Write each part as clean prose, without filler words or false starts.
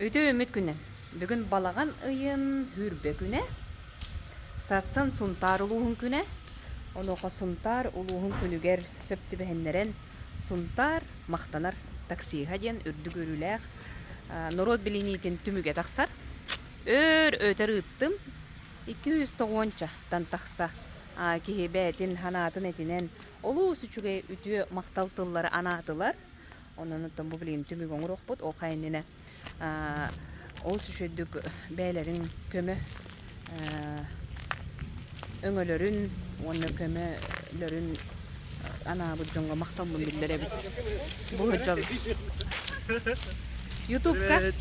Үтүө үмүт күнүн! Бүгүн балаҕан ыйын сүүрбэ күнэ, сарсын Сунтаар улууһун күнэ. Онуоха Сунтаар улууһун күнүгэр сөп түбэһиннэрэн Сунтаар махтанар таксиһа диэн үрдүк үөрүүлээх норуот билиниитин түмүгэ тахсар. Өр өтөр ыыттым. 290-тан тахса киһи бэйэтин санаатын этинэн олус үчүгэй үтүө махтал тыллары анаатылар. Онон оттон бу билигин түмүк оҥоруохпут. Ол хайа иннинэ олус үчүгэйдик бэйэлэрин көмө өҥөлөрүн уонна көмөлөрүн анаабыт дьоҥҥо махталбын биллэрэбит. Бу дьол. Ютубка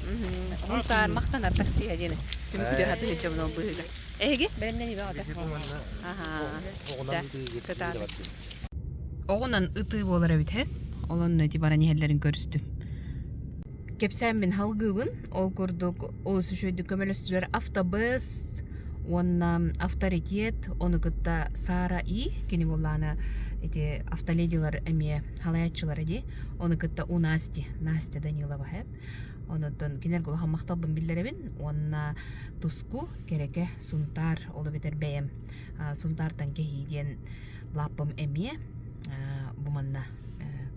Хунтаар махтанар таксига диэн түмүктүү хатыһы дьомун ол быһыыга. Эһиги бэлэмнэнии бөҕөтө. Аха. Кытаатык. Оҕунан ытыы буолар эбит һэ. Ол онно ити баран иһэллэрин көрүстүм. Кэпсээммин халгыыбын. Ол курдук олус үчүгэйдик көмөлөстүлэр автобес уонна авторитет, ону кытта Сара И, кини буоллаҕына ити автоледилар эмиэ халайааччылара дии. Ону кытта у Насти, Настя Данилова һэ. Онон кинилэргэ улахан махталбын биллэрэбин уонна Туску, Кэрэкэ, Сунтаар, ол эбэтэр бэйэм Сунтаартан кэһии диэн лааппым эмиэ бу манна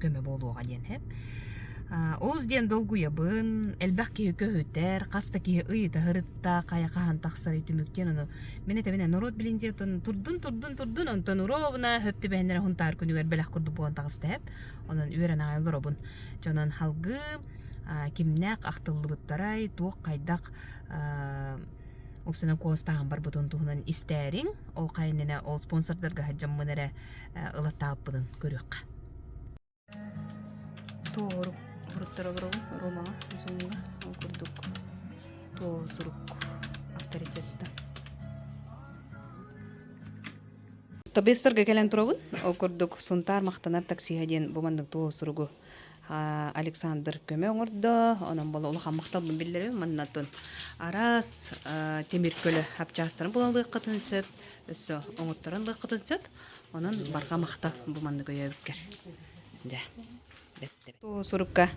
көмө буолуоҕа диэн һэ. Олус диэн долгуйабын, элбэх киһи көһүтэр, хас да киһи ыйыта сырытта, хайа хаһан тахсарый түмүк диэн ону мин этэбин норуот билин диэн турдун турдун турдун онтон урообуна хөп түбэһиннэрэ хунтаар күнүгэр бэлэх курдук буолан таҕыста һэп. Онон үөрэн аҕай олоробун. Дьонон халгыы кимнээх ахтыллыбыттарай, туох хайдах упсанан куоластааһын барбытын туһунан истээриҥ. Ол хайыннина ол спонсордарга сылдьаммын эрэ ылаттаабыппытын көрүөххэ. Туоһурук суруктар олоробун Ромаҕа, Зумҥа ол курдук туоһу сурук авторитеттан. Тобестарга кэлэн турабын. Ол курдук Сунтаар махтанар таксиһа диэн бу маннык туоһу суругу Александр көмө оҥордо. Онон буола улахан махталбын биллэрэбин. Маннатын араас тимир көлө хапчаастарын булан ылыаххытын сөп, өссө оҥотторон ылыаххытын сөп. Онон барҕа махтал бу маннык өйөөбүккэр. Дьэ, бэттэ. Сурукка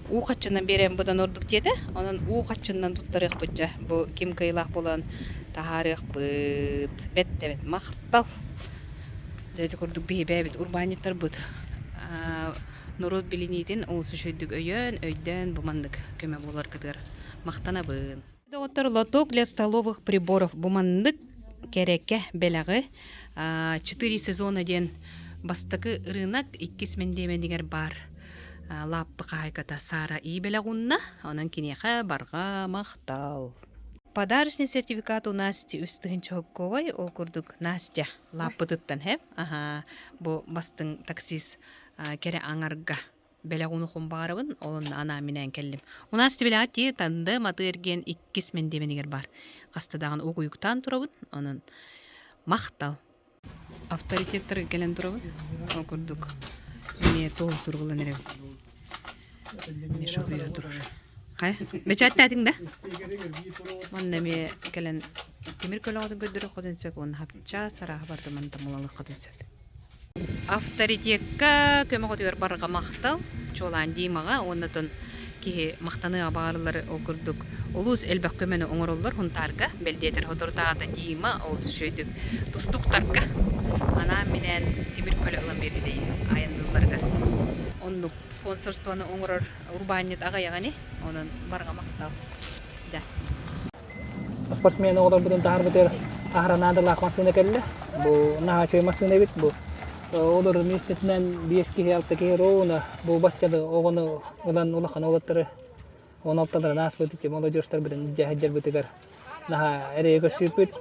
уу хаччынан биэрэн быдан ордук диэтэ. Онон уу хаччынан туттарыахпыт дьэ. Бу ким кыайыылаах буолан таһаарыахпыт. Бэттэ бэт. Махтал. Дьэ ити курдук биһи бэйэбит урбаанньыттарбыт норуот билиниитин олус үчүгэйдик өйөөн, өйдөөн бу маннык көмө буоларгытыгар махтанабын. Доҕоттор, лоток для столовых приборов бу маннык кэрэкэ бэлэҕи четыре сезона диэн бастакы ырыынак иккис мэндиэмэнигэр баар лааппы хаһаайката Сара И бэлэх уунна, онон киниэхэ барҕа махтал. Подарочный сертификат у Насти үс тыһыынча хокковай, ол курдук Настя лааппытыттан һэ, аһаа, бу бастыҥ таксист кэрэ аҥарга бэлэх уунуохпун баҕарабын, ол онно анаан-минээн кэллим. У нас билэҕит дии, тандем атыы эргиэн иккис мэндиэмэнигэр баар. Хаста даҕаны угуйуктаан турабын, онон махтал. Авторитеттарга кэлэн турабын. Ол курдук эмиэ туоһу суругулан эрэбин. Эмиэ шофер турар. Хайа, бэчээттээтиҥ да? Манна эмиэ кэлэн тимир көлөҕөтүн көрдөрүөххүтүн сөп уонна хапчаас арааһа барыта мантан булалыаххытын сөп. Авторитекка көмөҕүтүгэр барҕа махтал, чуолаан Димаҕа уонна оттон киһи махтаныаҕа баҕарыллар ол курдук олус элбэх көмөнү оҥороллор Һунтаарга, бэл диэтэр соторутааҕыта Дима олус үчүгэйдик тустууктарга анаан-минээн тимир көлө ылан биэрбитэ айанныылларыгар. Оннук спонсорствоны оҥорор урбаанньыт аҕыйах ини, онон барҕа махтал. Да. Спортсмен оҕолорбутун таһаарбытыгар аһара наадалаах массыына кэллэ. Бу наһаа үчүгэй массыына эбит бу. Олор миэстэтинэн биэс киһи, алта киһи ровно бу баччаны оҕону ылан улахан уолаттары он алталарын ааспыт ити молодежтарбытын илдьэ сылдьарбытыгар наһаа эрэйи көрсүбүппүт.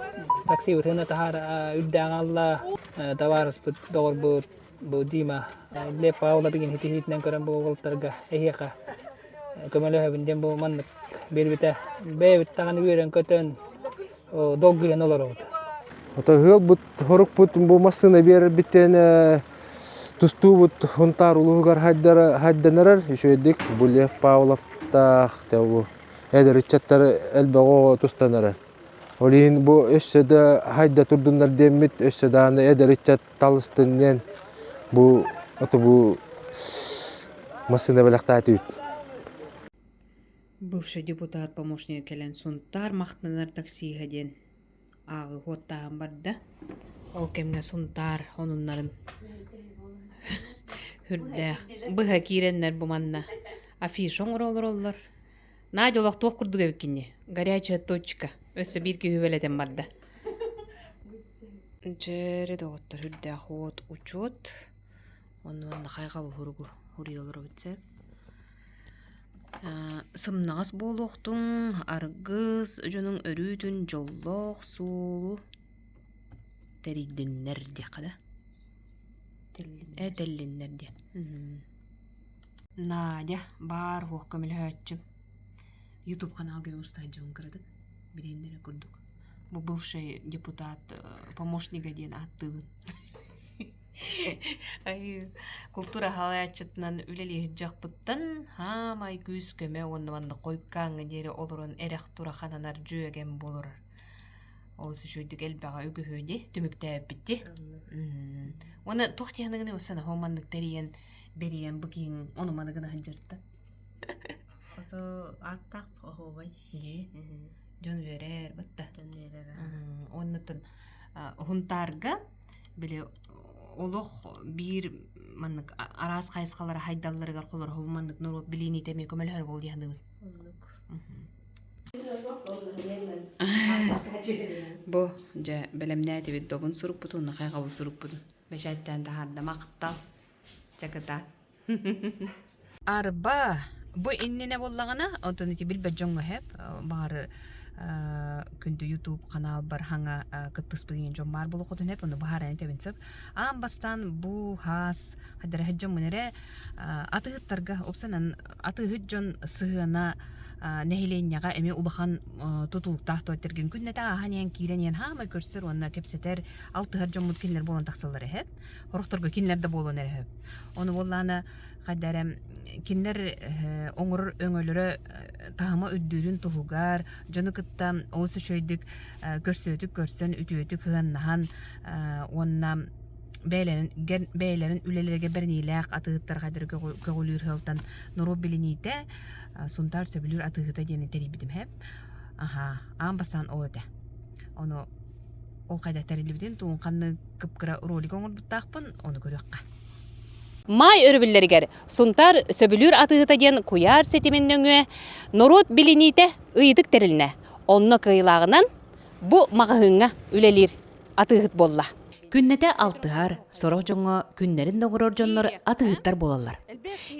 Таксибытын таһаара үрдээн аалла табаарыспыт, доҕорбут Бу Дима, Лев Павлов билигин ситиһиитинэн көрөн бу уолаттарга эһиэхэ көмөлөһөбүн диэн бу маннык биэрбитэ. Бэйэбит даҕаны үөрэн-көтөн, долгуйан олоробут. Ото ыалбыт хорукпут бу массыына биэрэрбиттэн тустуубут Хунтаар улууһугар хайданарар үчүгэйдик бу Лев Павловтаах бу эдэр ыччаттары элбэх оҕо тустанарар. Ол иһин бу өссө да хайда турдуннар диэммит өссө даҕаны эдэр ыччат талыстын диэн бу ото бу массыына бэлэхтээтибит. Бывший депутат помощнига кэлэн Сунтаар махтанар таксиһа диэн ааҕыы уоттааһын барда. Ол кэмҥэ Сунтаар онуннарын үрдээх быһа киирэннэр бу манна афиша оҥоро олороллор. Надя олохтуох курдук эбиккин Горячая точка. Өссө биир киһи үбэлэтэн барда. Дьэрэ доҕоттор үрдээх уот учуот. Онно манна хайҕабыл суругу суруйа олоробут сөп. Сымнаҕас буолуохтуҥ, аргыс дьонуҥ өрүүтүн дьоллоох суолу тэрийдиннэр диэххэ да Э тэллиннэр диэн Надя баар уох көмөлөһөөччүм Ютуб ханаалга устаһа дьон кыратык билиэннэрэ курдук бу бывший депутат помощнига диэн ааттыыбын Култуура салайааччытынан үлэлии сылдьыахпыттан хаамай күүс-көмө уонна манна хойуккааҥҥа диэри олорон эрэх-тура хананар дьүөгэм буолар. Олус үчүгэйдик элбэҕи үгүһү дии түмүктээбиппит дии. Уонна туох дии саныгыный ол маннык тэрийэн бэрийэн бу киһиҥ ону-маны гына сылдьарта. Ото ааттаах оһуобай. Дии. Дьон үөрэр батта. Дьон үөрэр. Уоннаттан Уһунтаарга били олох биир маннык араас хайысхалара хайдалларыгар холороһу маннык норуот билиниитэ эмиэ көмөлөһөр буол дии саныыбын. Оннук. Бу дьэ бэлэмнээтибит добун сурукпутун, хайҕабыл сурукпутун бэчээттээн таһаарда махтал. Чакыта. Арба, бу иннинэ буоллаҕына, онтон ити билбэт дьоҥҥо сөп, баҕар күндү YouTube ханаалбар хаҥа кыттыспыт диэн дьон баар буолуоххутун сөп, ону быһааран этэбин сөп. Аан бастаан бу хаас хайдара сылдьаммын эрэ атыыһыттарга, уопсайынан атыыһыт дьон сыһыана нэһилиэнньэҕэ эмиэ улахан тутулуктаах туоттэргин күннэтэ ааһан иһэн киирэн иһэн хаамай көрсөр уонна кэпсэтэр, алтыһар дьоммут кинилэр буолан тахсаллар эһэ. Сорохторго кинилэр да буолуон эрэ сөп. Ону буоллаҕына хайда эрэ кинилэр оҥорор өҥөлөрө таһыма үрдүүрүн туһугар дьону кытта олус үчүгэйдик көрсүөтүк көрсөн үтүөтүк сыһыаннаһан уонна бэйэлэрин бэйэлэрин үлэлэригэр бэриниилээх атыыһыттар хайдары көҕүлүүр сыалтан норуот билиниитэ Сунтаар сөбүлүүр атыыһыта диэни тэрийбитим һэ. Аһаа, аан бастаан ол этэ. Ону ол хайда тэриллибитин тугун ханнык кып-кыра ролик оҥорбуттаахпын, ону көрүөххэ. Маай өрөбүллэригэр Сунтаар сөбүлүүр атыыһыта диэн куйаар ситимин нөҥүө норуот билиниитэ ыйытык тэрилиннэ. Онно кыайыылааҕынан бу маҕаһыыҥҥа үлэлиир атыыһыт буолла. Күннэтэ алтыһар, сорох дьоҥҥо күннэрин да оҥорор дьоннор атыыһыттар буолаллар.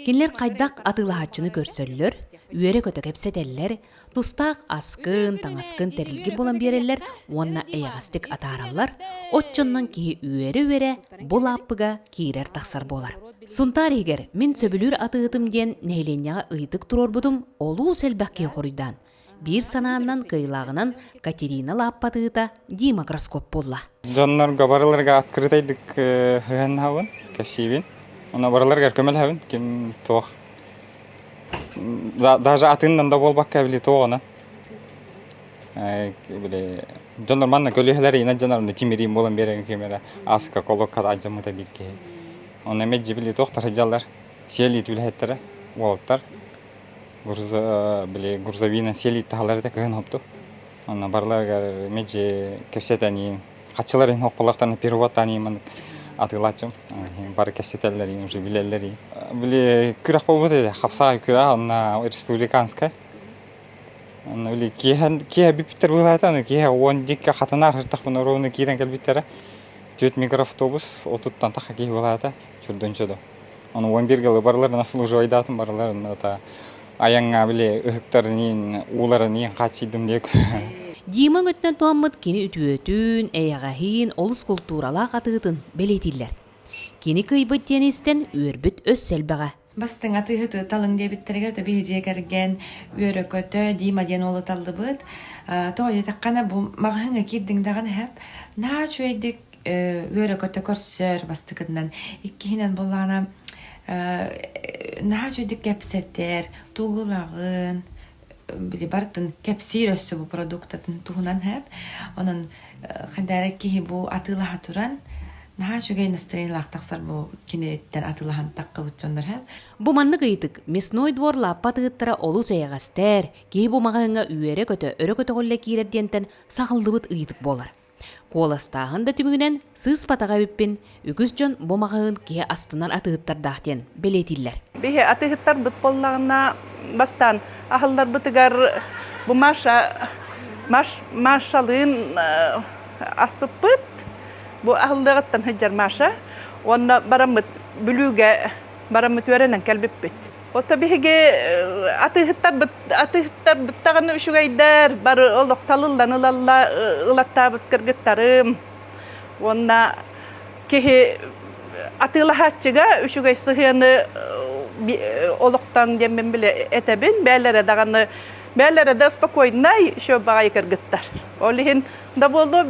Кинилэр хайдах атыылаһааччыны көрсөллөр, үөрэ-көтө кэпсэтэллэр, Тустаах аскын, таҥаскын тэрилгин булан биэрэллэр уонна эйэҕэстик атаараллар, оччоннон киһи үөрэ-үөрэ бу лааппыга киирэр-тахсар буолар. Сунтаар иһигэр мин сөбүлүүр атыыһытым диэн нэһилиэнньэҕэ ыйытык туруорбутум олус элбэх киһи хоруйдаан, биир санааннан кыайыылааҕынан Катерина лааппы атыыһыта Дима Красков буолла. Дьоннорго барыларга открытайдык сыһыаннаһабын, кэпсиибин. Онно барыларыгар көмөлөһөбүн, ким туох Даже атыыннан да буолбакка били туоҕунан били дьоннор манна көлүөһэлэр иинэн дьонор тимириин буолан биэрэн ким эрэ аска колокка алдьаммыта биир киһи. Онно эмиэ били туохтар сылдьаллар сиэлиит үлэһиттэрэ уолаттар били грузовинан сиэлиит таһаллар этэ кыһын хопту. Онно барыларыгар меджи кэпсэтэн хаччылар иһин хоппалахтан переводтаан иһин атыылааччым бары кэпсэтэллэр иһин уже билэллэр иһин били күрэх буолбут этэ хапсаҕай күрэх онно республиканскай онно били киэһэ киэһэ бүппүттэр быһыылаата аны киэһэ уон дикки хатанаар сыртахпына ровно киирэн кэлбиттэрэ түөрт микроавтобус отуттан тахха киһи быһыылаата чурдунча Ону 11 гылы барыларын служивайдаатым барыларын это айаҥҥа били ыһыктарын ууларын иин хааччыйдым диэк. Дима өҥөтүнэн туһаммыт кини үтүөтүн, эйэҕэһин, олус култууралаах атыытын бэлиэтииллэр. Кини кыайбыт диэн истэн үөрбүт өссө элбэҕэ. Бастыҥ атыыһыты талыҥ диэбиттэригэр төбү дьиэ кэргэн үөрэ-көтө Дима диэн уолу таллыбыт. Тоҕо диэтэххинэ бу маҕаһыыҥҥа киирдиҥ даҕаны иһэп наһаа үчүгэйдик үөрэ-көтө көрсөр бастакытынан. Иккиһинэн буоллаҕына наһаа үчүгэйдик кэпсэтэр, тугулаҕын, били барытын кэпсиир өссө бу продуктатын туһунан хэп. Онон хайдара киһи бу атыылаһа туран. Наһаа үчүгэй настроениелаах тахсар бу киниттэн атыылаһан таххыбыт дьоннор һэ. Бу маннык ыйытык Мясной двор лааппа атыыһыттара олус эйэҕэстэр, киһи бу маҕаһыыҥҥа үөрэ-көтө, өрө көтөҕүллэ киирэр диэнтэн саҕыллыбыт ыйытык буолар. Куоластааһын да түмүгүнэн сыыспатах эбиппин, үгүс дьон бу маҕаһыын киһи астынар атыыһыттардаах диэн бэлиэтииллэр. Биһи атыыһыттарбыт буоллаҕына бастаан аһылларбытыгар бу Маша Маш Машалыын аспыппыт. Бу аһыллыаҕыттан сылдьар Маша. Уонна бараммыт Бүлүүгэ бараммыт үөрэнэн кэлбиппит. Ото биһиги атыыһыттарбыт атыыһыттарбыт даҕаны үчүгэйдэр, бары олох талыллан ылалла ылаттаабыт кыргыттарым. Уонна киһи атыылаһааччыга үчүгэй сыһыаны олохтон диэммин билэ этэбин. Бээлэрэ даҕаны бээлэрэ да спокойнай еще баҕайы кыргыттар. Ол иһин да буолуо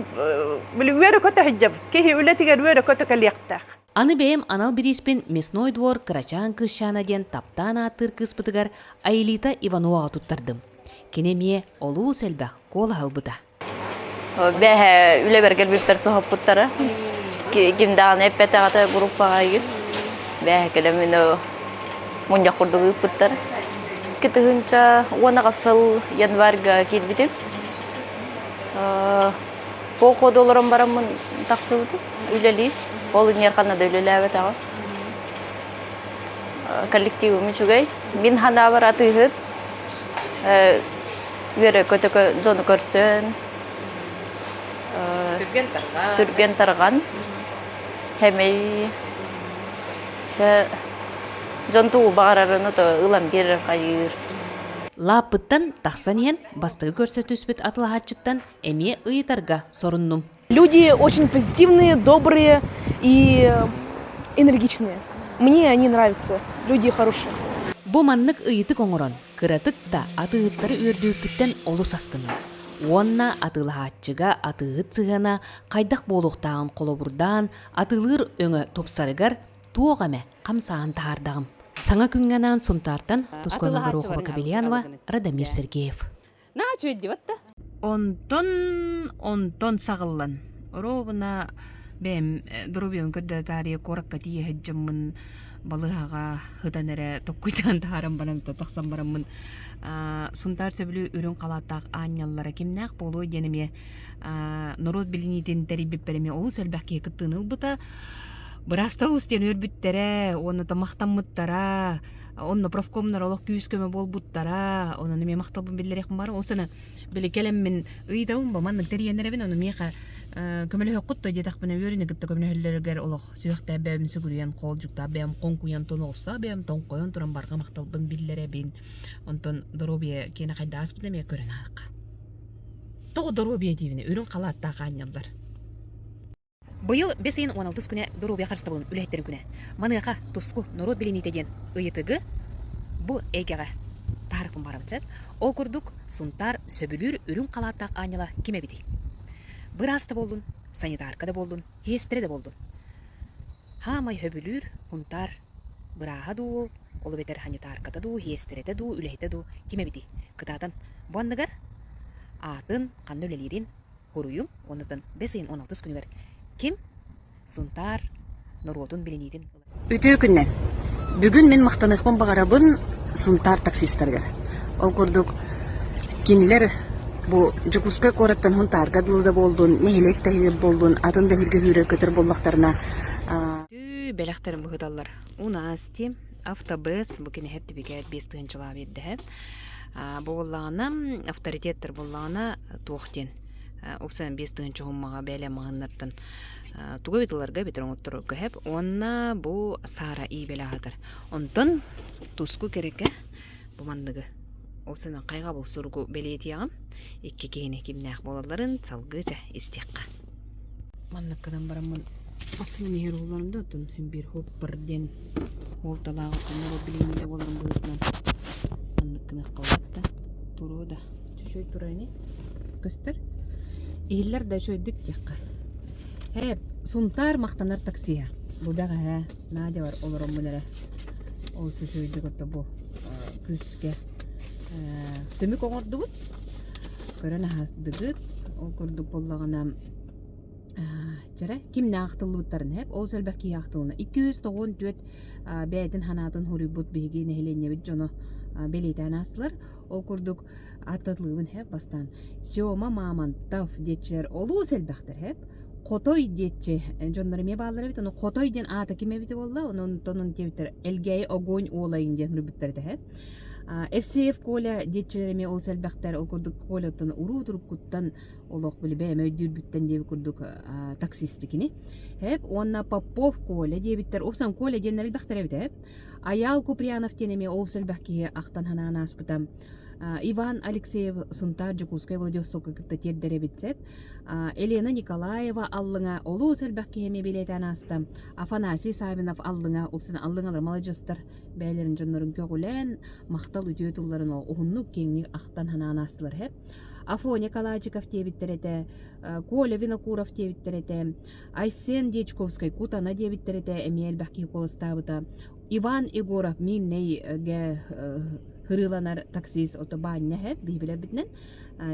били үөрэ-көтө сылдьабыт. Киһи үлэтигэр үөрэ-көтө кэлиэхтээх. Аны бэйэм анал бирииспин Мясной двор кырачаан кыысчаана диэн таптаан ааттыыр кыыспытыгар Аэлита Ивановаҕа туттардым. Кини эмиэ олус элбэх куолаһы ылбыта. Бэһэ үлэбэр кэлбиппэр соһуппуттара. Ким даҕаны эппэтэҕэ группаҕа игин. Бэһэ кэлэммин мунньах курдук ыыппыттар. Кытыһынча 10 сыл январьга киирбитим. Походу олорон бараммын тахсыбытым үлэлии. Ол иннигэр ханна да үлэлээбэтэҕим. Коллективым үчүгэй. Мин ханаабар атыыһыт. Үөрэ-көтө дьону көрсөн. Түргэн тарҕан. Түргэн тарҕан. Хэмэй. Чэ, дьон тугу баҕарарын ото ылан биэрэр хайыыр. Лааппыттан тахсан иһэн бастакы көрсө түспүт атылаһааччыттан эмиэ ыйытарга соруннум. Люди очень позитивные, добрые и энергичные. Мне они нравятся. Люди хорошие. Бу маннык ыйытык оҥорон, кыратык да атыыһыттары үөрдүүппүттэн олус астынным. Уонна атыылаһааччыга атыыһыт сыһыана хайдах буолуохтааҕын холобурдаан, атыылыыр өҥө тупсарыгар туох эмэ хамсааһын таһаардаҕым. Саҥа күҥҥэ анаан Сунтаартан Тускуана Горохова-Кобельянова, Радомир Сергеев. Онтон, онтон саҕыллан, оруобуна бэйэм доруобуйабын көрдөрө таарыйа куоракка тиийэ сылдьаммын балыыһаҕа сытан эрэ токкуйдаан таһааран баран тахсан бараммын Сунтаар сөбүлүү үрүҥ халааттаах аанньаллара кимнээх буолуой диэн эмиэ норуот билиниитин тэрийбиппэр эмиэ олус элбэх киһи кыттыыны ылбыта. Быраастар олус диэн үөрбүттэрэ уонна махтаммыттара, онно профкомнар олох күүс-көмө буолбуттара, онон эмиэ махталбын биллэриэхпин баар. Ол сана били кэлэммин ыйытабын бу маннык тэрийэннэрэбин, ону миэхэ көмөлөһөххүт дуо диэтэхпинэ үөрүүнү кытта көмөлөһөллөрүгэр олох сүһүөхтээх бэйэм сүгүрүйэн хоолдьуктаах бэйэм хоҥкуйан тоноҕостоох бэйэм тоҥхойон туран барҕа махталбын биллэрэбин. Онтон доруобуйа киэнэ хайдах ааспытын эмиэ көрөн аахха. Тоҕо доруобуйа диибини үрүҥ халааттаах аанньаллар. Быйыл бэс ыйын 16 күнэ доруобуйа харыстабылын үлэһиттэрин күнэ. Маныаха туску норуот билиниитэ диэн ыйытыгы бу эйгэҕэ таһаарыахпын баҕарабын сөп. Ол курдук Сунтаар сөбүлүүр үрүҥ халааттаах аанньала ким эбитий? Быраас да буоллун, санитарка да буоллун, сиэстэрэ да буоллун. Хаамай сөбүлүүр Һунтаар бырааһа дуу, ол эбэтэр санитарката дуу, сиэстэрэтэ дуу, үлэһитэ дуу ким эбитий? Кытаатан бу анныгар аатын, ханна үлэлиирин Хоруйум уоннаттан бэс ыйын 16 күнүгэр ким Сунтаар норуотун билиниитин ылар? Үтүө күннэн! Бүгүн мин махтаныахпын баҕарабын Сунтаар таксистарыгар. Ол курдук, кинилэр бу Дьокуускай куораттан Сунтаарга дылы да буоллун, нэһилиэк да иһигэр буоллун, атын да иһиргэ сүүрэр-көтөр буоллахтарына Бэлэхтэрин быһыталлар. У Насти автобес бу киниһэр тибигээр 5 тыһыынчалаах биэрдэһэ. Бу буоллаҕына авторитеттар буоллаҕына туох диэн упсан 5 тыһыынча уһуммаҕа бээлэ маҕаннартан тугу эбит ыларга эбэтэр оҥотторорго хэп уонна бу Сара иибэлэ аһатар. Онтон туску кэрэкэ бу манныгы упсан хайҕабыл суругу бэлиэтиэҕим икки киһини кимнээх буолалларын салгыы чэ истиэххэ. Маннык гынан бараммын массыынам иһэр уһулларым да оттон син биир хоппар диэн уолталаах оттон норуот билиҥҥитэ буоларын быһыытынан маннык гыныахха да туруо да чуть-чуть турар ини көстөр иһиллэр да үчүгэйдик диэххэ ээ Сунтаар махтанар таксиһа бу бэҕэһээ Надялар олороммун эрэ олус үчүгэйдик ото бу күүскэ түмүк оҥордубут көрөн аһардыгыт ол курдук буоллаҕына. Чэрэ, кимнээх ахтыллыбыттарын эп, ол элбэх киһи ахтылына. 294 бэйэтин ханаатын хоруйбут биһиги нэһилиэнньэбит дьоно бэлиэтээн аастылар. Ол курдук аттатылыыбын хэп бастаан. Сёма Мамонтов диэччилэр олус элбэхтэр хэп. Хотой диэччи дьоннор эмиэ бааллар эбит. Ону Хотой диэн аата ким эбитэ буолла, онон тонун диэбиттэр Элгээйи огонь уолайын диэн суруйбуттар этэ хэп. Евсеев Коля диэччилэр эмиэ олус элбэхтэр. Ол курдук Коляттан уруу туруккуттан олох били бэйэм өйдүүрбүттэн диэбит курдук таксист кини. Хэп уонна Попов Коля диэбиттэр. Упсан Коля диэннэр элбэхтэр эбит эп. Айаал Куприянов диэн эмиэ олус элбэх киһи ахтан санаан ааспыта. Иван Алексеев Сунтаар Дьокуускай Владивостокка кытта тиэрдэр эбит сэп. Елена Николаева Аллыҥа олус элбэх киһи эмиэ билиэтээн ааста. Афанасий Савинов Аллыҥа, упсан Аллыҥалар маладьыастар бэйэлэрин дьоннорун көҕүлээн, махтал үтүө тылларын уһуннук киэҥник ахтан санаан аастылар хэп. Афоня Калачиков диэбиттэр этэ, Коля Винокуров диэбиттэр этэ, Айсен Дьячковскай Кутана диэбиттэр этэ, эмиэ элбэх киһи куоластаабыта. Иван Егоров Мииннэйгэ һырыыланар таксист ото баанньа эһэ биһи билэрбитинэн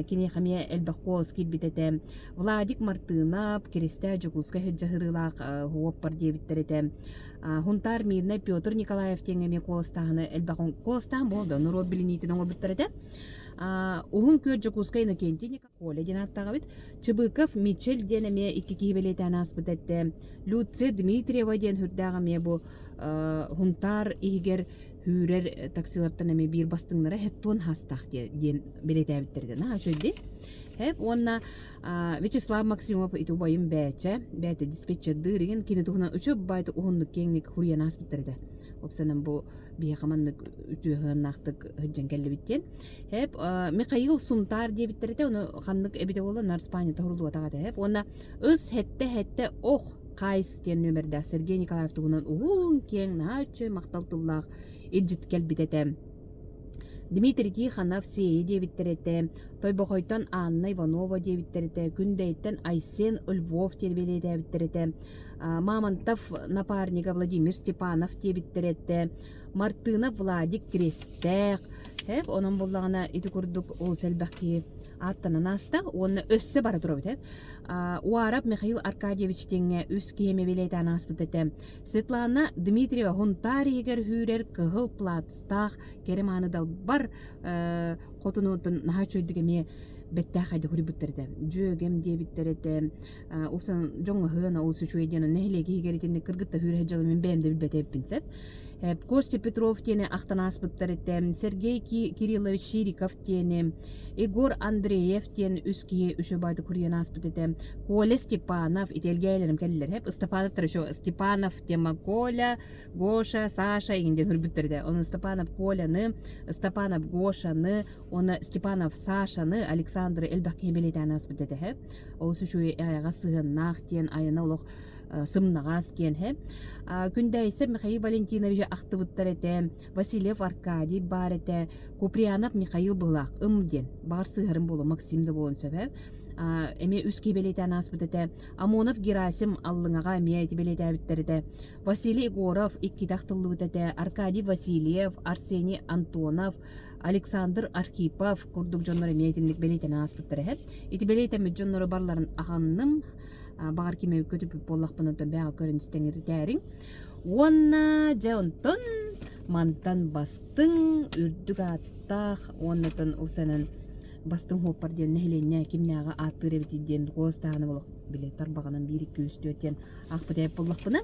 киниэхэ эмиэ элбэх куолас киирбит этэ. Владик Мартынов, Киристээ Дьокуускай сылдьа һырыылаах уоппар диэбиттэр этэ. Хунтаар Мирнэй Петр Николаев диэҥҥэ эмиэ куоластааһыны элбэх куоластаан буолда норуот билиниитин оҥорбуттар этэ. Уһун Күөл Дьокуускай Иннокентий Коля диэн ааттаах эбит. Чыбыков Мичел диэн эмиэ икки киһи бэлиэтээн ааспыт этэ. Люция Дмитриева диэн сүрдээх эмиэ бу Хунтаар иһигэр үүрэр таксилартан эмиэ биир бастыҥнара хеттуон хаастаах диэн бэлиэтээбиттэр этэ. Наһаа үчүгэй Хэп уонна Вячеслав Максимов ити убайым бээчэ, бээтэ диспетчердыыр игин кини туһунан үчү байты уһуннук киэҥник хуруйан ааспыттар этэ. Опсанан бу биһиэхэ маннык үтүө сыһыаннаахтык сылдьан кэллибит диэн. Хэп Михаил Сунтаар диэбиттэр этэ, ону ханнык эбитэ буолла, Нарспаня тоһуруллубатах этэ хэп. Уонна ыс хэттэ хэттэ ох Хайс диэн нүөмэрдээх Сергей Николаев туһунан уһун киэҥ наһаа үчүгэй махтал тыллаах илдьит кэлбит этэ. Дмитрий Тихонов Сиэйи диэбиттэр этэ, Тойбохойтон Анна Иванова диэбиттэр этэ, Күндэйттэн Айсен Львов диэн бэлиэтээбиттэр этэ, Мамонтов напарнига Владимир Степанов диэбиттэр этэ, Мартынов Владик Крестээх, онон буллаҕына ити курдук олус элбэх киһи ааттанан ааста уонна өссө бара турабыт э. Уарап Михаил Аркадьевич диэҥҥэ үс киһи эмиэ бэлиэтээн ааспыт этэ. Светлана Дмитриева Хунтаар иһигэр үүрэр кыһыл плацтаах кэрэ мааны далбар хотунуутун наһаа үчүгэйдик эмиэ бэттээхэйдик хуруйбуттар этэ. Дьүөгэм диэбиттэр этэ. Упсан дьоҥҥо ыһыана олус үчүгэй диэн нэһилиэк иһигэр итинник кыргытта үүрэ сылдьалым мин бэйэм да билбэт эбиппин сөп. Костя Петров диэни ахтан ааспыттар этэ. Сергей Кириллович Чириков диэни, Егор Андреев диэн үс киһи үчүгэй курьен ааспыт этэ. Коля Степанов, итиэлгээйлэрим кэллилэр хэп. Степановтар еще Степанов тема Коля, Гоша, Саша игин диэн көрбүттэр этэ. Оны Степанов Коляны, Степанов Гошаны, оны Степанов Сашаны, Александры элбэх киһи бэлиэтээн ааспыт этэ хэп. Олус үчүгэй айаҕа сыһыаннаах диэн айана олох сымнаҕас диэн хэп. Күндэйсэ Михаил Валентинович ахтыбыттар этэ. Васильев Аркадий баар этэ, Куприянов Михаил быһылаах ым диэн, баҕар сыыһарым буолуо, Максим да буолуон сөп ээ. Эмиэ үс киһи бэлиэтээн ааспыт этэ. Амонов Герасим Аллыҥаҕа эмиэ ити бэлиэтээбиттэр этэ. Василий Егоров иккитэ ахтыллыбыт этэ. Аркадий Васильев, Арсений Антонов, Александр Архипов курдук дьоннор эмиэ итинник бэлиэтэнэн ааспыттар эһэ. Ити бэлиэтэммит дьоннору барыларын аҕынным. Баҕар кими көтүппүт буоллахпына онтон бэйэҕэ көрөн истэҥиритээриҥ. Уонна дьэ онтон мантан бастыҥ үрдүк ааттаах уоннатан усанан бастыҥ хуоппар диэн нэһилиэнньэ кимнээҕи ааттыыр эбитий диэн куоластааһыны олох били тарбаҕынан биир икки үс түөрт диэн аахпыт эбит буоллахпына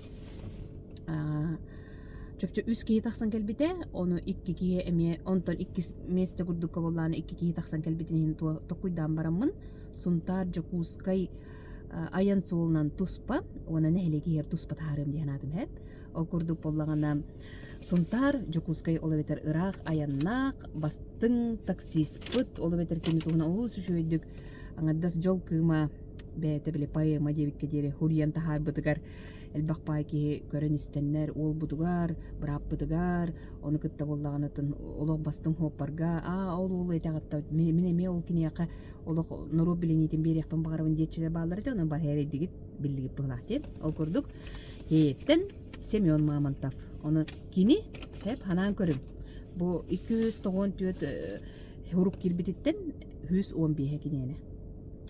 чопчу үс киһи тахсан кэлбитэ ону икки киһи эмиэ онтон иккис миэстэ курдукка буоллаҕына икки киһи тахсан кэлбитин иһин токуйдаан бараммын Сунтаар Дьокуускай айан суолунан туспа уонна нэһилиэк иһигэр туспа таһаарыам дии санаатым эһэ. Ол курдук буоллаҕына Сунтаар, Дьокуускай ол эбэтэр ыраах айаннаах бастыҥ таксиспыт, ол эбэтэр кини туһунан олус үчүгэйдик аҥардас дьол кыыма бэйэтэ били поэма диэбиккэ диэри хуруйан таһаарбытыгар элбэх баай киһи көрөн истэннэр уолбутугар, бырааппытыгар, ону кытта буоллаҕына олох бастыҥ хуоппарга аа ол уол этэҕиттэ мин эмиэ ол киниэхэ олох норуот билиниитин биэриэхпин баҕарабын диэччилэр бааллар этэ, онон барыһа эрэйдигит биллигит быһылаах диэн. Ол курдук Һээттэн Семен Мамонтов. Ону кини хэп ханаан көрүҥ. Бу 294 урук киирбититтэн 115 киниэнэ.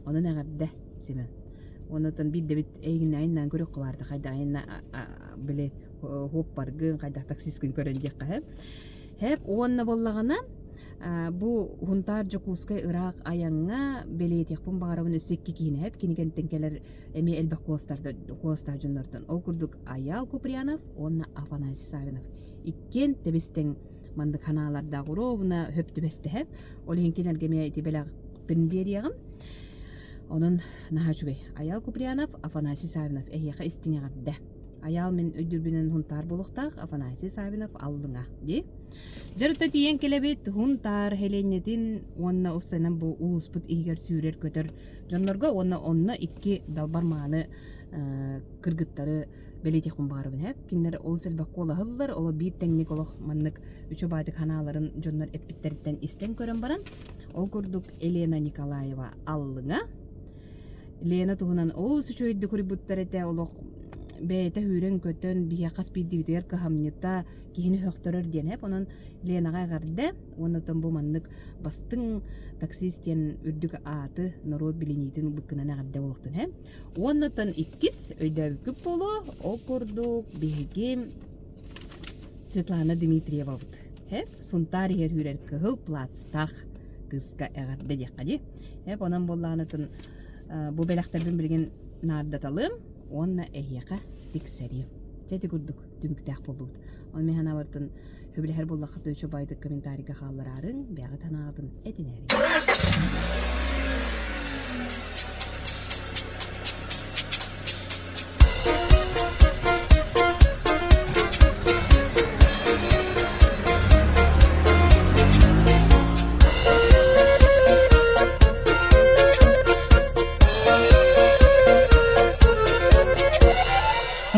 Онон эҕэрдэ Семен. Онон биирдэбит эйигин айаннаан көрүөххэ баарда хайдах айанна били хуоппаргын хайдах таксисткын көрөн диэххэ сөп. Хэп уонна буоллаҕына бу Хунтаар Дьокуускай ыраах айаҥҥа бэлиэтиэхпин баҕарабын өссө икки киһини хэп кини кэнниттэн кэлэр эмиэ элбэх куоластаах дьоннортон. Ол курдук Айаал Куприянов уонна Афанасий Савинов иккиэн тэбис-тэҥ маннык ханаалардаах уруобуна хөп түбэстэһэ. Ол иһин кинилэргэ эмиэ ити бэлэхпин биэриэҕим. Онон наһаа үчүгэй. Айаал Куприянов, Афанасий Савинов эһиэхэ истиҥ эҕэрдэ. Айаал мин өйдүүрбүнэн Хунтаар буолуохтаах, Афанасий Савинов Аллыҥа дии. Дьарыкта тиийэн кэлэбит Хунтаар Хелиэнньэтин уонна уопсайынан бу улууспут иһигэр сүүрэр-көтөр дьоннорго уонна онно икки далбар мааны кыргыттары бэлиэтиэхпин баҕарабын һэп. Кинилэр олус элбэх куолаһыллар, оло биир тэҥник олох маннык үчүгэй ханааларын дьоннор эппиттэриттэн истэн көрөн баран, ол курдук Елена Николаева Аллыҥа Лена туһунан олус үчүгэйдик суруйбуттар этэ, олох бэйэтэ үүрэн-көтөн, биһиэхэ хас биирдиибитигэр кыһамньыта киһини сөхтөрөр диэн эп. Онон Ленаҕа эҕэрдэ уонна оттон бу маннык бастыҥ таксист диэн үрдүк ааты норуот билиниитин ылбыккынан эҕэрдэ буолуохтун һэ. Уонна оттон иккис өйдөөбүккүт буолуо, ол курдук биһиги Светлана Дмитриевабыт һэ Сунтаар иһэр үүрэр кыһыл плацтаах кыыска эҕэрдэ диэххэ дии. Эп онон буоллаҕына бу бэлэхтэрбин билигин наардаталыым уонна эһиэхэ тиксэриэм. Чэ ити курдук түмүктээх буоллубут. Ол мин санаабартан сөбүлэһэр буоллаххыт үчү байдык комментарийга хааллараарыҥ, бэйэҕит санааҕытын этинээриҥ.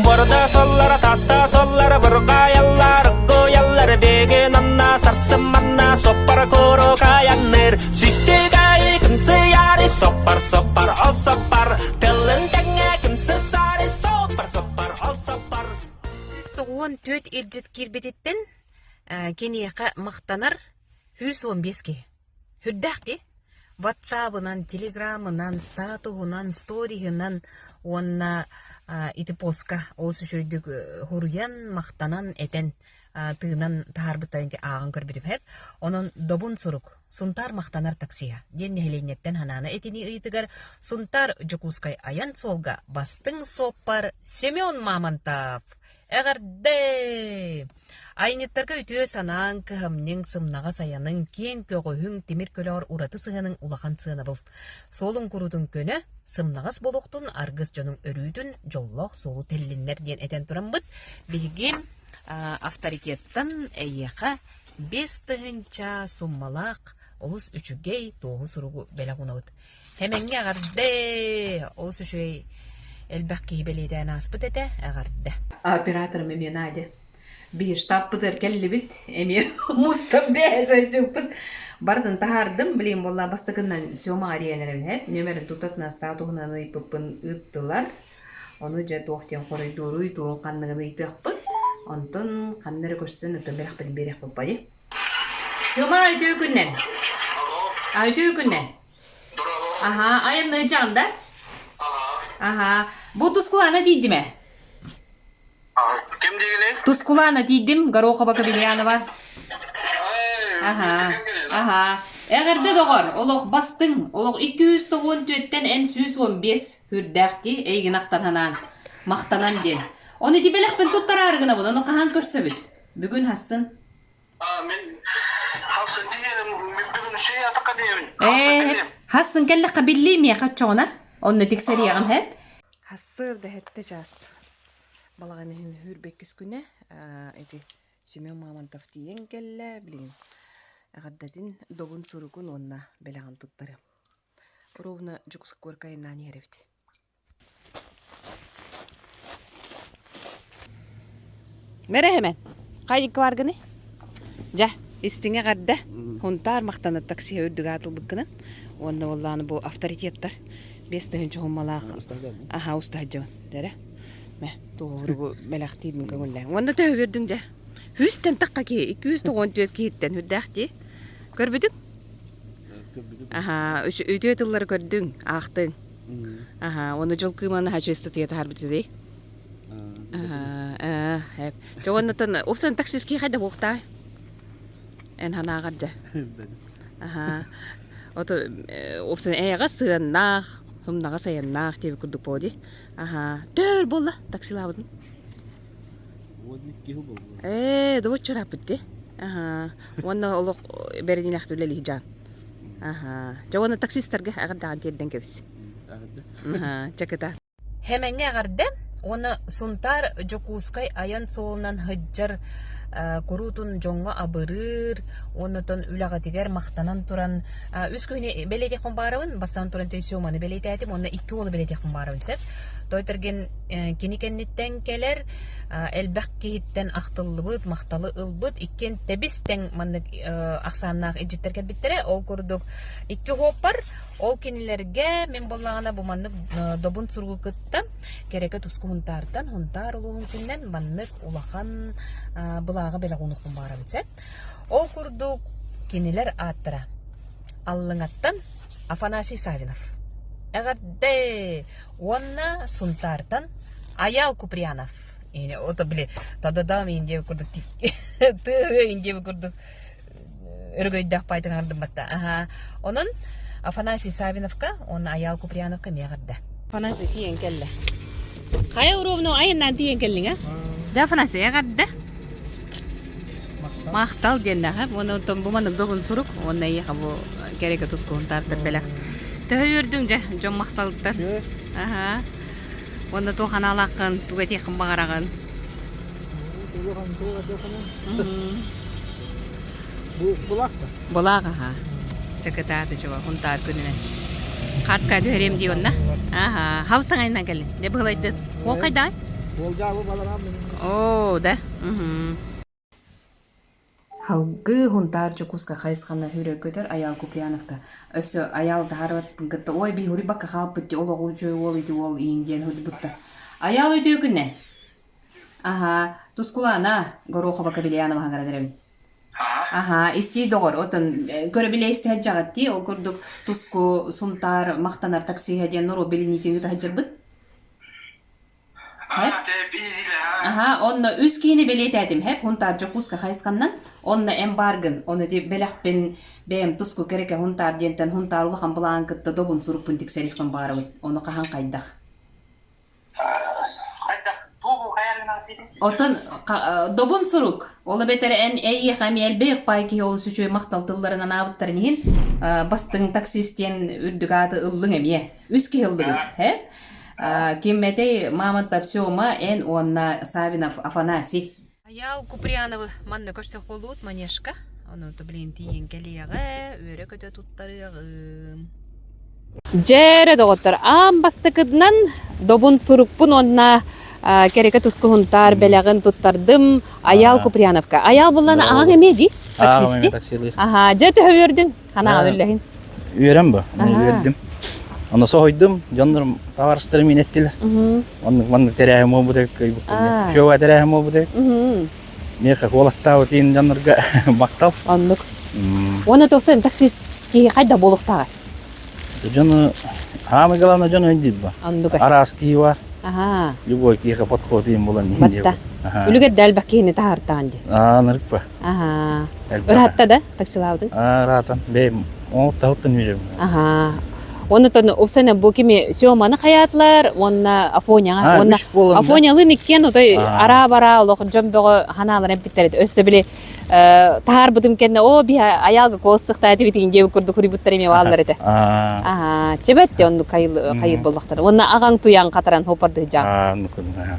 Борда соллара таста соллара бургаяллар гояллар беген анна сарсын манна соппар коро каянныр сүстүк айы кымсыяры соппар соппар ол соппар тылын тэҥҥэ кымсысары соппар соппар ол соппар 94 илдьит киирбититтэн киниэхэ махтанар 115 киһи. Сүрдээх дии. Ватсабынан, телеграмынан, статуһунан, сториһынан уонна ити постка олус үчүгэйдик суруйан, махтанан, этэн тыынан таһаарбыттарын ити ааҕан көрбүтүм сөп. Онон Добун сурук Сунтаар махтанар таксиһа диэн нэһилиэнньэттэн ханаана этинии ыйытыгар Сунтаар Дьокуускай айан суолга бастыҥ суоппар Семен Мамонтов Эҕэрдэ! Айанньыттарга үтүө санааҥ, кыһамньыҥ, сымнаҕас айаныҥ, киэҥ көҕүһүҥ, тимир көлөҕөр ураты сыһыаныҥ улахан сыанабыл. Суолуҥ куруутун көнө, сымнаҕас буолуохтун, аргыс дьонуҥ өрүүтүн, дьоллоох суолу тэллиннэр диэн этэн тураммыт, биһиги авторитеттан эйиэхэ 5000 суммалаах олус үчүгэй туоһу суругу бэлэх уунабыт. Хэмэҥҥэ эҕэрдэ! Олус үчүгэй элбэх киһи бэлиэтээн ааспыт этэ, эҕэрдэ. Операторым эмиэ Надя. Биһи штабпытыгар кэллибит, эмиэ мустан бэйэ сылдьыбыппыт. Барытын таһаардым, билигин буолла бастакыннан Сёма арыйан эрэбин эп. Нүөмэрин тутатына статуһунан ыйыппыппын ыыттылар. Ону дьэ туох диэн хоруйдууруй, тугун ханныгын ыйытыахпыт. Онтон ханна эрэ көрсөн оттон бэлэхпитин биэриэхпит баҕайы. Сёма үтүө күннэн. А үтүө күннэн. Аһаа, айанныйдьаҕын да? Аһаа, бу Тускулаана тиийдим ээ. Ким диигиний? Тускулаана тиийдим, Горохова Кобельянова. Аһаа, аһаа. Эҕэрдэ доҕор, олох бастыҥ, олох 294-тэн эн 115 үрдээх дии, эйигин ахтан санаан, махтанан диэн. Ону ити бэлэхпин туттараары гынабын, ону хаһан көрсөбүт? Бүгүн хассын. Мин хассын диэным, мин бүгүн шей атака диэбин. Ээ, хассын кэллэххэ биллии миэхэ оччоҕуна. Онно тиксэриэҕим һэп. Хассыыр дэһэтте чаас. Балаҕан иһин үүрбэккис күнэ ити Семен Мамонтов тиийэн кэллэ, билигин эҕэрдэтин добун суругун уонна бэлэҕин туттарыам. Ровно Дьокуускай айаннаан иһэр эбит. Мэрэһэмэн, хайыкка баргыный? Дьэ, истиҥ эҕэрдэ. Хунтаар махтанар таксига үрдүк аатылбыккынан. Уонна буоллаҕына бу авторитеттар 5000 суммалаах аха устаһадьабын дэрэ. Мэ, туоһуру бу бэлэхтиирбин көҥүллээҥ. Уонна төһө үөрдүҥ дьэ? Хүүстэн тахха киһи, 294 киһиттэн үрдээх дии. Көрбүтүҥ? Аха, үтүө тыллары көрдүҥ, аахтыҥ. Аха, уонна дьыл кыыманы хачыстытыйа таһарбыт ди. Аха, э, эп. Дьэ уоннатан упсан таксист киһи хайда буолуохтаай? Эн санааҕар дьэ. Аха. Ото упсан эйэҕэ сыаннаах, хымнаҕа сайыннаах диэбит курдук буо дии. Аха. Төр буолла таксилаабытын. Ээ, добоччурааппыт дии. Аха. Уонна олох бэринилээх үлэлии дьаан. Аха. Дьэ уонна таксистарга эҕэрдэҕин тиэрдэн кэбис. Аха, чакыта. Хэмэҥҥэ эҕэрдэ уонна Сунтаар Дьокуускай айан суолунан сылдьар куруутун дьоҥҥо абырыыр уонна үлэҕитигэр махтанан туран үс күнү бэлиэтиэхпин баҕарабын бастаан туран Сёманы бэлиэтээтим уонна икки уолу бэлиэтиэхпин баҕарабын сөп Тойтергин кини кэнниттэн кэлэр элбэх киһиттэн ахтыллыбыт, махталы ылбыт, иккиэн тэбис тэҥ маннык ахсааннаах илдьиттэр кэлбиттэрэ. Ол курдук икки уһуоппар, ол кинилэргэ мин буоллаҕына бу маннык добун суругу кытта Кэрэкэ туску Һунтаартан, Һунтаар улууһун күнүнэн маннык улахан былааҕы бэлэх уунуохпун баҕарабын сөп. Ол курдук кинилэр ааттара Аллыҥаттан Афанасий Савинов. Эҕэрдэ! Уонна Сунтаартан Айаал Куприянов. Ото били та-да-дам индия курдук тыа индия курдук өрөгөйдөөх пайтын ардымматта. Аха. Онон Афанасий Савиновка уонна Айаал Куприяновка эмиэ эҕэрдэ. Афанасий тиийэн кэллэ. Хайа уруобуну айаннаан тиийэн кэллиҥ, а? Да, Афанасий эҕэрдэ. Махтал диэннээх, уонна онтон бу маннык добун сурук, уонна эйиэхэ бу кэрэкэ тускуһун таартар бэлэх. Төһө үөрдүҥ дьэ, дьон махталыттан? Аха. Уонна туох анаалааххын, тугу этиэххин баҕараҕын? Бу булаах да? Булаах аха. Чакытааты чуга, хунтаар күнүнэн. Хацка түһэриэм дии онна. Аха, хау саҥайынан кэллин. Дьэ быһылайдын. Уол хайдаҕай? Уол дьаабы балараам мин. Оо, да. Салгыы Һунтаар Дьокуускай хайысханан сүүрэр-көтөр Айаал Куприяновка өссө Айаал таһаарбаппын кытта ой биһи уруйбакка хаалбыт дии ол оҕо үчүгэй уол ити уол иин диэн суруйбуттар. Айаал үтүө күннэн. Аһаа, Тускулаана Горохова Кабельянова хаҥаран эрэбин. Аһаа, истии доҕор, отон көрө-билэ истэ сылдьаҕыт дии, ол курдук Туску Сунтаар махтанар таксиһа диэн норуот билиниитин ыыта сылдьарбыт. Аһаа, онно үс киһини бэлиэтээтим, һэп Һунтаар Дьокуускай хайысханнан, онно эн бааргын, ону ити бэлэхпин бэйэм туску кэрэкэ Һунтаар диэнтэн Һунтаар улахан былаан кытта добун сурукпун тиксэриэхпин баҕарабын, ону хаһан хайдах? Оттон добун сурук, ол эбэтэр эн эйиэхэ эмиэ элбэх паай киһи олус үчүгэй махтал тылларын анаабыттарын иһин бастыҥ таксист диэн үрдүк ааты ыллыҥ эмиэ. Үс киһи ыллыгыт, һэ? Ким этэй Мамонтов Сёма, эн уонна Савинов Афанасий. Айаал Куприяновы манна көрсөх буолуут манежка. Ону то блин тиийэн кэлиэҕэ, үөрэ-көтө туттарыаҕым. Дьээрэ доҕоттор, аан бастакытынан добун сурукпун уонна кэрэкэ туску хунтаар бэлэҕин туттардым Айаал Куприяновка. Айаал буллана аҕаҥ эмиэ дии? Таксисти? Аха, дьэ төһө үөрдүҥ? Ханаҕын үллэһин. Үөрэн бу, үөрдүм. Ону соһуйдум, дьоннорум табаарыстарым мин эттилэр. Оннук маннык тэрээһин буолбут эбит кыайбыккын. Үчүгэй тэрээһин буолбут эбит. Миэхэ куоластаабыт иин дьоннорго махтал. Оннук. Уонна тохсон таксист киһи хайда буолуохтааҕай? Дьону хаамый главное дьон өйдүүр ба. Оннук. Араас киһи бар. Аха. Любой киһиэхэ подход иин булан Батта. Үлүгэр да элбэх киһини таһаартаҕын дии. Аа, нырык ба. Аһаа. Ыраатта да таксилаабытыҥ? Аа, ыраатан. Бэйэм оҥоттаһыттан үөрөбүн. Аһаа. Уонна тон упсана бу кими Сёманы хайаатылар уонна Афоняҕа уонна Афонялыын иккиэн отой араа-бараа олох дьон бөҕө ханааларын эппиттэр этэ. Өссө били таһаарбытым кэннэ оо биһи айаалга куоластыктаа этибитин диэбит курдук хуруйбуттар эмиэ бааллар этэ. Аһаа. Чэбэт те оннук хайыр боллохтар. Уонна аҕаҥ туйаан хатаран хоппардыһдьаан.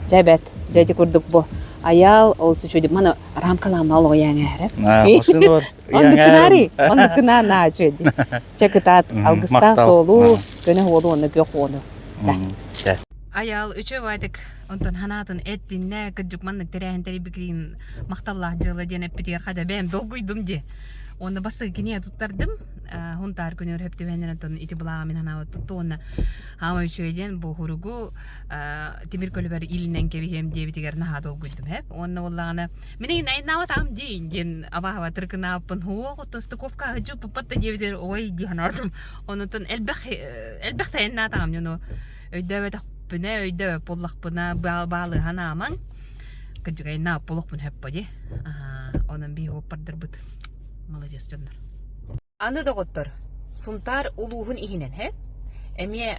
Чэбэт. Дьэ ити курдук бу айаал ол сүчүдү маны рамкалаама олоҕу яҥаара. Оннуккунаары, оннуккунаа наачы ди. Чэ кытаат, алгыстаах суолу, көнө уолу уонна күөх уону. Айаал үчү баайтык онтон ханаатын эттиннэ кырдьык маннык тэрээһин тэрийбикиин махталлаах дьыала диэн эппитигэр хата бэйэм долгуйдум ди. Уонна бастакы кинигэ туттардым. Хунтаар күнүгэр хөп түбэһэннэр онтон ити былааҕы мин ханаабыт тутту уонна хаама үчүгэй диэн бу хуругу тимир көлөбөр илинэн кэбиһиэм диэбитигэр наһаа долгуйдум хэп. Уонна буоллаҕына мин наабатаҕым диин диэн абааһаба тыркынааппын хуох оттон стыковка дьуппуппат да диэбитигэр ой дии санаатым. Онутун элбэх элбэх тайаннаатаҕым дьону өйдөөбөтөхпүнэ өйдөөбөт буоллахпына баалыһан аамаҥ кырдьыгайнаах буолуохпун сөп дии. Онон биһи уоппардарбыт маладьыас дьоннор. Аны доҕоттор, Сунтаар улууһун иһинэн һэ эмиэ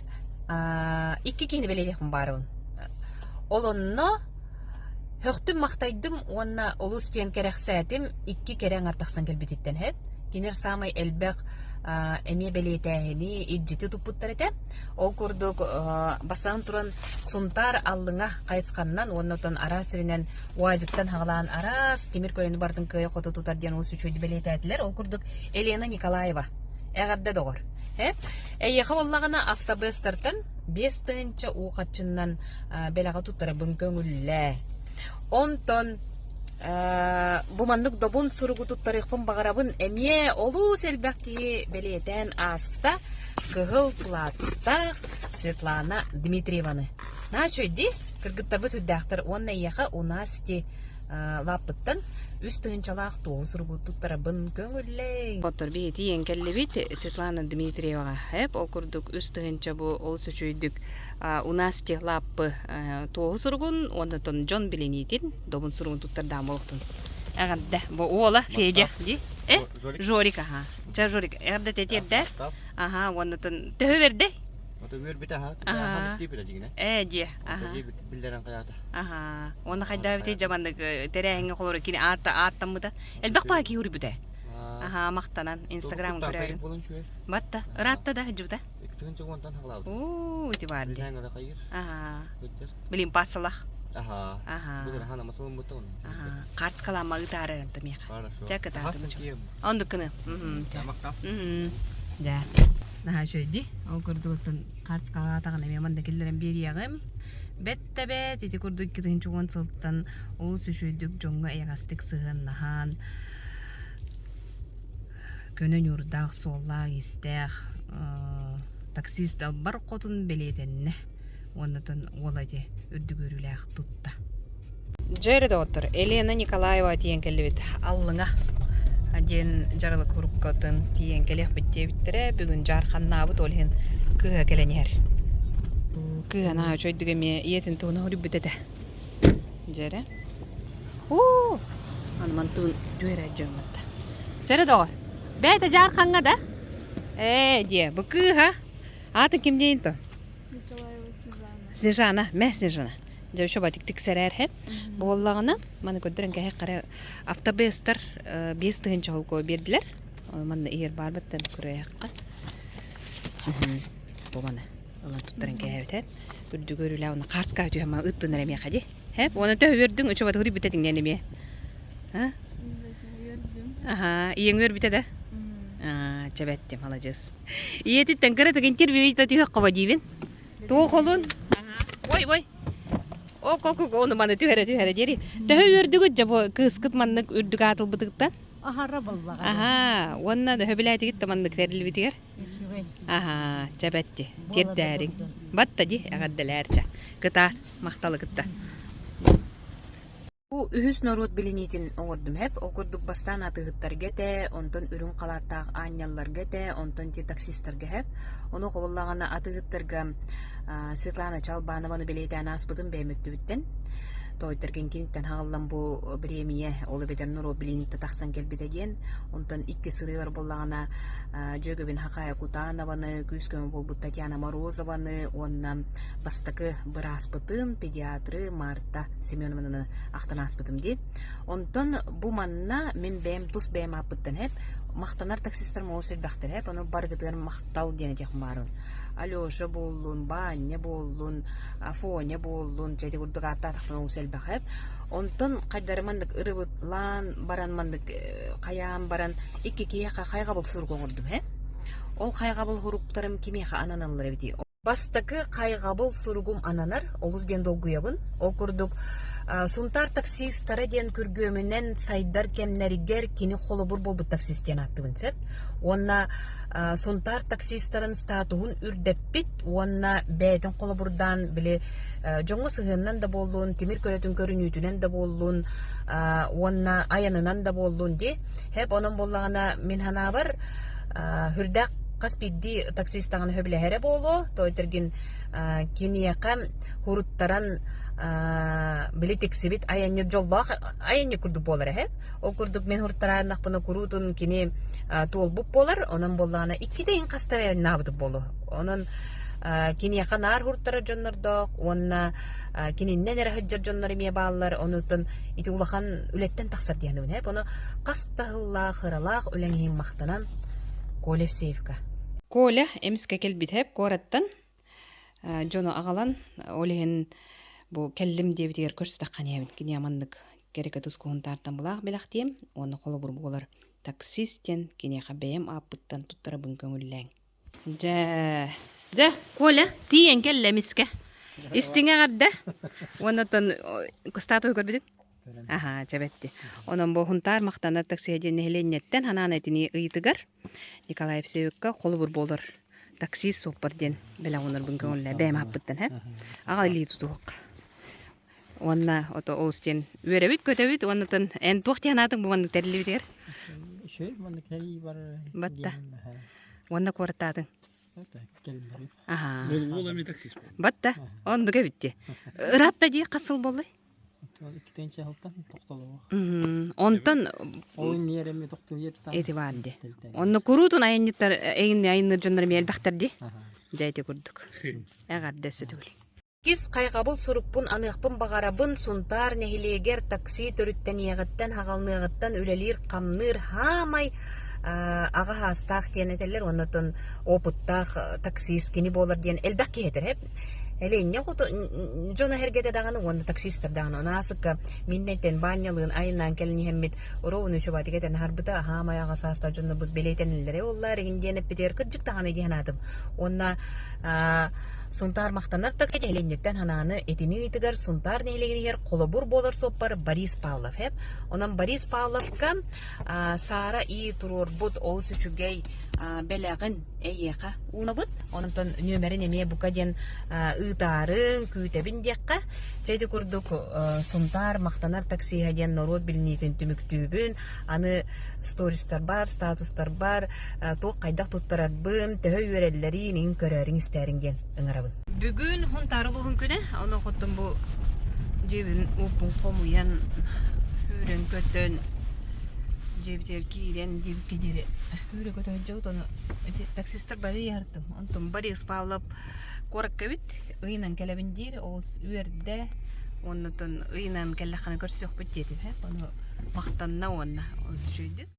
икки киһини бэлиэтиэхпин баарыбын. Ол онно Һөхтүм-махтайдым уонна олус диэн кэрэхсээтим икки кэрэ аҥар тахсан кэлбититтэн һэ. Кинилэр саамай элбэх эмиэ бэлиэтээһини, илдьити туппуттар этэ. Ол курдук бастаан туран Сунтаар Аллыҥа хайысханнан уонна оттон араас сиринэн УАЗиктан хаҕалаан араас тимир көлөнү бардын кыайа-хото тутар диэн олус үчүгэйдик бэлиэтээтилэр. Ол курдук Елена Николаева эҕэрдэ доҕор. Эйиэхэ буоллаҕына автобестартан 5000 уу харчыннан бэлэҕи туттарабын көҥүллээ. Онтон бу маннык добун суругу туттарыахпын баҕарабын эмиэ олус элбэх киһи бэлиэтээн ааста кыһыл плацтаах Светлана Дмитриеваны. Наһаа үчүгэй дии, кыргыттарбыт үрдээхтэр уонна эйиэхэ у нас ти лааппыттан үс тыһыынчалаах туоһу суругу туттарабын көҥүллэҥ. Оттор биһи тиийэн кэллибит Светлана Дмитриеваҕа. Эп ол курдук үс тыһыынча бу олус үчүгэйдик у нас ти лааппы туоһу суругун уонна дьон билиниитин добун суругун туттардаан буолуохтун. Эҕэрдэ. Бу уола Федя дии. Э? Жорик аха. Ча Жорик эҕэрдэ тетиэрдэ. Аха уонна төһө бердэ? Ото үөрбүтэ аха. Аха истиипилэ дьигинэ. Ээ дии. Аха. Биллэрэн хайаата. Аха. Уонна хайдаабыт жаманнык тэрээһиҥҥэ холоро кини аатта ааттаммыта. Элбэх баа киһи урбүтэ. Аха махтанан Инстаграмын көрөөрүн. Батта. Ыраатта да жубута. Иккитин уонтан хаглаабыт. Уу, ити баар дии. Билэн хайыр. Аха. Билин пассалах. Аха. Аха. Бу хаана масалын бутта оны. Аха. Картскалаама ытаараран тамиха. Ча кытаатым. Ондук кыны. Мм. Дьэ. Наһаа үчүгэй дии. Ол курдук оттон картскалаатаҕына эмиэ манна киллэрэн биэриэҕим. Бэт да бэт ити курдук 2010 сылтан олус үчүгэйдик дьоҥҥо эйэҕэстик сыһыаннаһан көнө ньуурдаах суоллаах-иистээх таксист далбар хотун бэлиэтэннэ уоннатан уола ити үрдүк үөрүүлээх тутта. Дьэ эрэ доҕоттор, Елена Николаева тиийэн кэллибит. Аллыҥа диэн дьаралык уруккатын тиийэн кэлиэхпит диэбиттэрэ. Бүгүн дьаарханнаабыт, ол иһин кыыһа кэлэн иһэр. Кыыһа наһаа үчүгэйдик эмиэ ийэтин туһунан суруйбут этэ. Дьэ эрэ. Уу! Аны мантыбын түһэрэ дьоммутта. Дьэ эрэ доҕор, бэйэтэ дьаархаҥҥа да? Ээ диэ, бу кыыһа. Аатын ким диэйин то? Николаева Снежана. Снежана, мэ Снежана. Дьэ еще батик тиксэрээр һэ. Буоллаҕына, маны көрдөрөн кэһэх хара автобестар 5000 холкуо биэрдилэр. Манна иһэр баарбыттан көрөйөххө. Бу маны ылан туттаран кэһэбит Үрдүгэр үлэ уонна хаарска түһэн ма ыттынар эмиэхэ ди. Һэ, уонна төһө үөрдүҥ, үчү батыгыр бүтэ тиҥнэн эмиэ. А? Үөрдүм. Аха, ийэҥ үөрбүтэ да? Аа, чэбэттим, маладьыас. Ийэтиттэн кыратык интервью ыйта түһэх хоба диибин. Туох олун? Ой, ой. О, ко ону маны түһэрэ түһэрэ диэри. Төһө үөрдүгүт дьэ бу кыыскыт маннык үрдүк аатылбытыгыттан? Аһара буллаҕа. Аха, уонна төһө билээтигит да маннык тэриллибитигэр? Үчүгэй. Аха, чэбэтти, тиэрдээриҥ. Батта ди, эҕэрдэлээр чэ. Кытаат, махталы кытта. Бу үһүс норуот билиниитин оҥордум һэп. Ол курдук бастаан атыыһыттарга этэ, онтон үрүҥ халааттаах аанньалларга этэ, онтон ти таксистарга һэп. Ону хобуллаҕына атыыһыттарга Светлана Чалбанованы бэлиэтээн ааспытым бэйэм өттүбүттэн. Тоойторгин киниттэн хаҕыллан бу бириэмийэ, ол эбэтэр норуот билиниитэ тахсан кэлбитэ диэн. Онтон икки сырыылар буоллаҕына дьүөгэбин Хахая Кутанованы, күүс-көмө буолбут Татьяна Морозованы уонна бастакы бырааспытын, педиатры Марта Семеновнаны ахтан ааспытым дии. Онтон бу манна мин бэйэм тус бэйэм ааппыттан эп махтанар таксистарым олус элбэхтэр эп ону барыгытыгар махтал диэн этиэх баарым. Алеша буоллун, Баанньа буоллун, Афоня буоллун, дьэ ити курдук ааттаатахпына олус элбэх эп. Онтон хайдары маннык ырыбытлаан баран маннык хайаан баран икки киһиэхэ хайҕабыл сурук оҥордум ээ. Ол хайҕабыл суруктарым кимиэхэ ананаллар эбитий? Бастакы хайҕабыл суругум ананар, олус диэн долгуйабын. Ол курдук, Сунтаар таксистара диэн күргүөмүнэн сайдар кэмнэригэр кини холобур буолбут таксист диэн ааттыыбын сөп. Уонна Сунтаар таксистарын статуһун үрдэппит уонна бэйэтин холобурдаан били дьоҥҥо сыһыанынан да буоллун, тимир көлөтүн көрүнүүтүнэн да буоллун уонна айанынан да буоллун дии. Хэп онон буоллаҕына мин санаабар үрдээх хас биирдии таксист даҕаны сөбүлэһэрэ буолуо. Тойтергин киниэхэ хуруттаран били тиксибит айанньыт дьоллоох айанньыт курдук буолар эһэ. Ол курдук мин хуруттарааннахпына куруутун кини туолбут буолар. Онон буоллаҕына иккитэ иһин хаста айаннаабыт буолуо. Онон киниэхэ наар хуруттарар дьоннордоох уонна кининнэн эрэ сылдьар дьоннор эмиэ бааллар. Онуттан ити улахан үлэттэн тахсар диэхинэбин эп. Ону хас да сыллаах ыралаах үлэҥ иһин махтанан Коля Евсеевка. Коля эмискэ кэлбит эп куораттан дьону аҕалан ол иһин бу кэллим диэбитигэр көрсүтэххэ диэбин кини маннык кэрэкэ тускуһун таартан былаах бэлэхтиэм уонна холобур буолар таксист диэн киниэхэ бэйэм ааппыттан туттарабын көҥүллээҥ Дьэ, дьэ, Коля, тиийэн кэллэ эмискэ. Истиҥ эҕэрдэ. Уонна оттон статуһу көрбүтүҥ? Аһаа, чэ бэтти. Онон бу Хунтаар махтанар таксиһа диэн нэһилиэнньэттэн ханаан этини ыйытыгар Николай Евсеевикка холобур буолар таксист суоппар диэн бэлэх уунарбын көҥүллээ бэйэм аһаппыттан һэ. Аҕал илии тутуһуохха. Уонна ото олус диэн үөрэбит-көтөбүт уонна эн туох диэн аатыҥ бу маннык тэриллибитигэр? Үчүгэй маннык тэрии бар Батта. Уонна куораттаатыҥ? Кэллэрим. Аһаа. Уол эмиэ таксист Батта. Оннук эбит дии. Ыраатта дии хас сыл буоллай? Иккитинчи сылтан тохтолоох. Онтон Ол иннигэр эмиэ тохтуу Эти баар дии. Онно куруутун айанньыттар эйин айанныыр дьоннор эмиэ элбэхтэр дии. Дьэ ити курдук. Эҕэрдэ өссө төгүл. Иккис хайҕабыл сурукпун аныахпын баҕарабын Сунтаар нэһилиэгэр такси төрүттэниэҕиттэн хаҕалныаҕыттан үлэлиир-хамныыр хаамай аҕа саастаах диэн этэллэр уонна оттон опыттаах таксист кини буолар диэн элбэх киһи этэр Элиэнньэ дьоно эһэргэтэ даҕаны уонна таксистар даҕаны ону аасыкка миннэттэн Баанньалыын айаннаан кэлэн иһэммит Уроуну чубатыга этэн аһарбыта аһаамай аҕа саастаах дьоннорбут бэлиэтэнэллэрэ буоллар игин диэн эппитигэр кырдьык даҕаны дии санаатым уонна Сунтаар махтанар такси нэһилиэнньэттэн ханааны итини ыйытыгар Сунтаар нэһилиэгинигэр холобур буолар суоппар Борис Павлов эп. Онон Борис Павловка Саара И туруорбут олус үчүгэй бэлэҕин эйиэхэ уунабыт. Онтон нүөмэрин эмиэ бука диэн ыытаарыҥ, күүтэбин диэххэ. Чэ ити курдук Сунтаар махтанар таксиһа диэн норуот билиниитин түмүктүүбүн. Аны стористарбар, статустарбар туох хайдах туттарарбын, төһө үөрэллэрин, иҥ көрөөрүҥ истээриҥ диэн ыҥырабын. Бүгүн Хунтаар улууһун күнэ. Ону оттон бу дьиэбин ууппун хомуйан, үүрэн-көтөн, дьиэбитигэр киирэн диэбиккэ диэри үүрэ-көтө сылдьабыт. Ону ити таксистар бары ыйаартым. Онтон Борис Павлов куоракка эбит. Ыйынан кэлэбин диир, олус үөрдэ. Уонна ыйынан кэллэххинэ көрсүөхпүт диэтим. Ону махтанна уонна олус үчүгэйдик.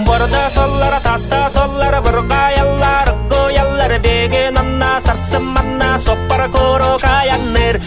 Борда соллара таста соллара бургаяллар гояллар беген анна сарсын манна соппара коро каянныр.